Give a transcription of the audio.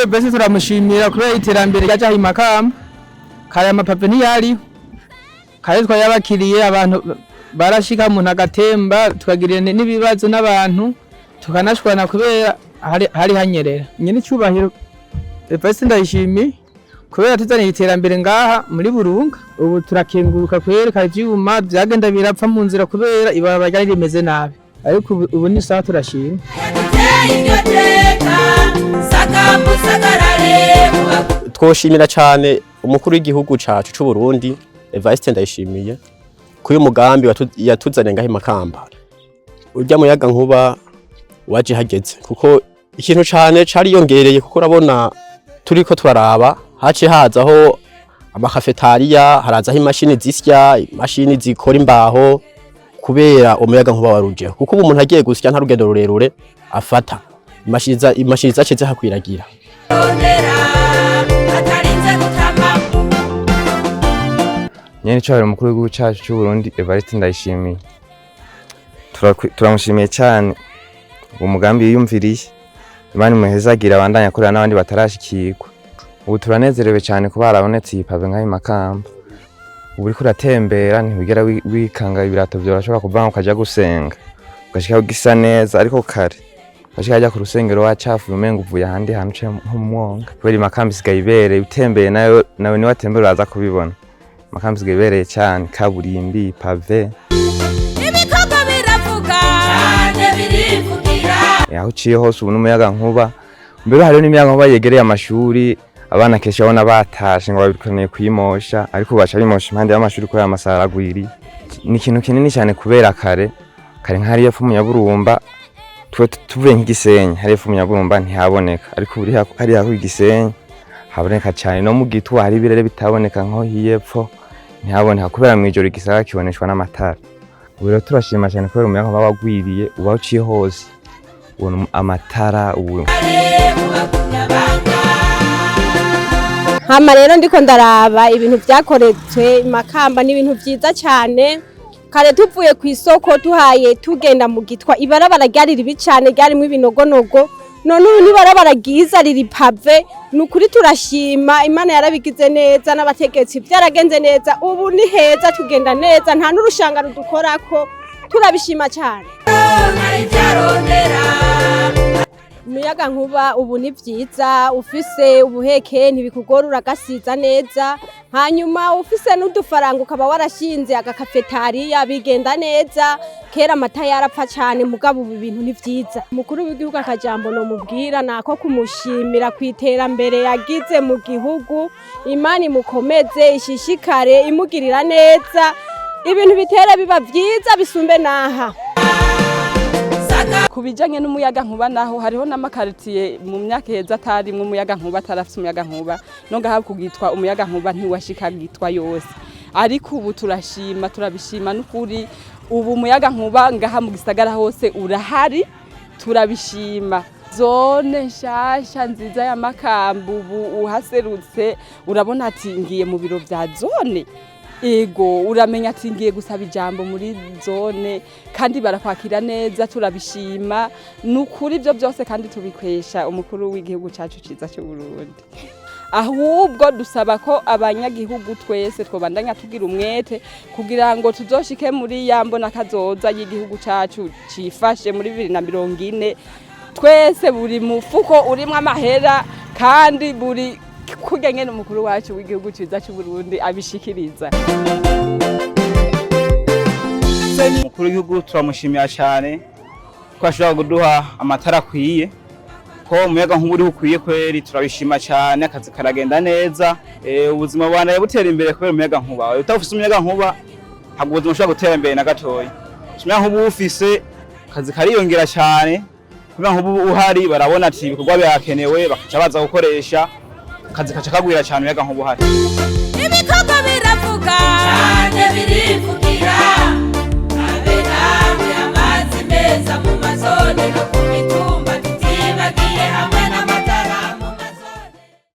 W'igihugu bese turamushimira kubera iterambere ryaje i Makamba. Kare amapave ntiyariho, kare twayabakiriye abantu barashika umuntu agatemba, tukagira n'ibibazo n'abantu tukanashwana kubera hari hanyerera. Nyene icyubahiro Evariste Ndayishimiye kubera tuzaniye iterambere ngaha muri Burunga, ubu turakenguruka kwereka ivyuma vyagenda birapfa mu nzira kubera ibarabara ryari rimeze nabi, ariko ubu ni sawa, turashima. Twoshimira cyane umukuru w'igihugu cacu c'u Burundi Evariste Ndayishimiye kuri uyu mugambi yatuzaniye ngaho i Makamba. Urya muyaga nkuba waje hageze, kuko ikintu cane cariyongereye, kuko urabona turiko turaraba haciye hazaho ama cafétéria, harazaho imashini zisya, imashini zikora imbaho, kubera umuyaga nkuba warujeho. Kuko ubu umuntu agiye gusya nta rugendo rurerure afata, imashini zaciye zihakwiragira. Nyene icubahiro umukuru w'igihugu cacu c'Uburundi Evariste Ndayishimiye, turamushimiye cane uwo mugambi yiyumviriye. Imana imuhezagira, abandanye akorera n'abandi batarashikirwa. Ubu turanezerewe cane kuba harabonetse iyi pavé ngaha i Makamba. Ubu uriko uratembera ntiwigera wikanga ibirato vyawe, urashobora kuvanga ukaja gusenga ugashika gisa neza. Ariko kare washika hajya ku rusengero wacafuye, umenga uvuye ahandi hantu uciye nko mu mwonga, kubera Imakamba isigaye ibereye. Utembeye nayo nawe niwe watembera uraza kubibona. Makamba isigaye ibereye cane, kaburimbi, pavé. Ibikorwa biravuga cyane, birivugira. Aho uciye hose ubu n'umuyaga nkuba. Mbere hariho n'imiyaga nkuba yegereye amashuri, abana kenshi babona batashe ngo babikeneye kuyimosha, ariko baca bimosha impande y'amashuri kubera amasaha aragwiriye. Ni ikintu kinini cyane, kubera kare kare nk'hariya epfo mu Nyaburumba, tuba tuvuye nk'igisenyi hariya epfo mu Nyaburumba ntihaboneka, ariko ubu hariya ku Gisenyi haboneka cyane. No mu Gitwa hari ibirere bitaboneka, nko hiyepfo ntihaboneka, kubera mw'ijoro igisagara kiboneshwa n'amatara. Ubu rero turashima cyane kubera umuyaga nkuba wagwiriye, uba uciye hose ubona amatara ubu. Hama rero ndiko ndaraba ibintu vyakoretswe Makamba ni ibintu vyiza cyane. Kare tuvuye ku isoko tuhaye tugenda mu Gitwa, ibarabara ryari ribi cyane, ryarimo ibinogonogo. None ubu n'ibarabara ryiza riri pavé. Ni ukuri turashima Imana yarabigize neza n'abategetsi byaragenze neza. Ubu ni heza, tugenda neza, nta n'urushanga rudukorako, turabishima cyane. Umuyaga nkuba ubu ni byiza, ufise ubuheke ntibikugora, uragasiza neza. Hanyuma ufise n'udufaranga ukaba warashinze aga cafétéria, bigenda neza. Kera amata yarapfa cyane, mugabo ubu ibintu ni byiza. Umukuru w'igihugu akajambo nomubwira nako kumushimira ku iterambere yagize mu gihugu. Imana imukomeze, ishishikare imugirira neza, ibintu bitera biba byiza bisumbe naha. Ku bijyanye n'umuyaga nkuba naho, hariho n'ama quartier mu myaka iheze atarimwo umuyaga nkuba, atarafise umuyaga nkuba. No ngaha kugitwa umuyaga nkuba ntiwashika gitwa yose, ariko ubu turashima, turabishima n'ukuri. Ubu umuyaga nkuba ngaha mu gisagara hose urahari, turabishima. Zone nshasha nziza ya Makamba, ubu uhaserutse urabona ati ngiye mu biro vya zone. Ego, uramenya ati ngiye gusaba ijambo muri zone, kandi barakwakira neza, turabishima nukuri. Ibyo byose kandi tubikwesha umukuru w'igihugu cacu ciza cy'u Burundi. Ahubwo dusaba ko abanyagihugu twese twobandanya tugira umwete kugira ngo tuzoshike muri ya mbona kazoza y'igihugu cacu cifashe muri 2040, twese buri mufuko urimwo amahera, kandi buri kurya ngene umukuru wacu w'igihugu ciza cy'u Burundi abishikiriza. Umukuru w'igihugu turamushimira cyane ko ashobora kuduha amatara akwiye, ko umuyaga nkuba uriho ukwiye. Kweri turabishima cyane, akazi karagenda neza. Ubuzima bubandanya butera imbere kubera umuyaga nkuba. Utawufise umuyaga nkuba ntabwo ubuzima bushobora gutera imbere na gatoya. Umuyaga nkuba uwufise akazi kariyongera cyane. Kubera nkuba uhari barabona ati ibikorwa birakenewe, bakaca baza gukoresha, akazi kaca kagwira cyane umuyaga nkuba uhari. Ibikorwa biravuga cyane, birivugira. Abe namwe amazi meza mu mazone no ku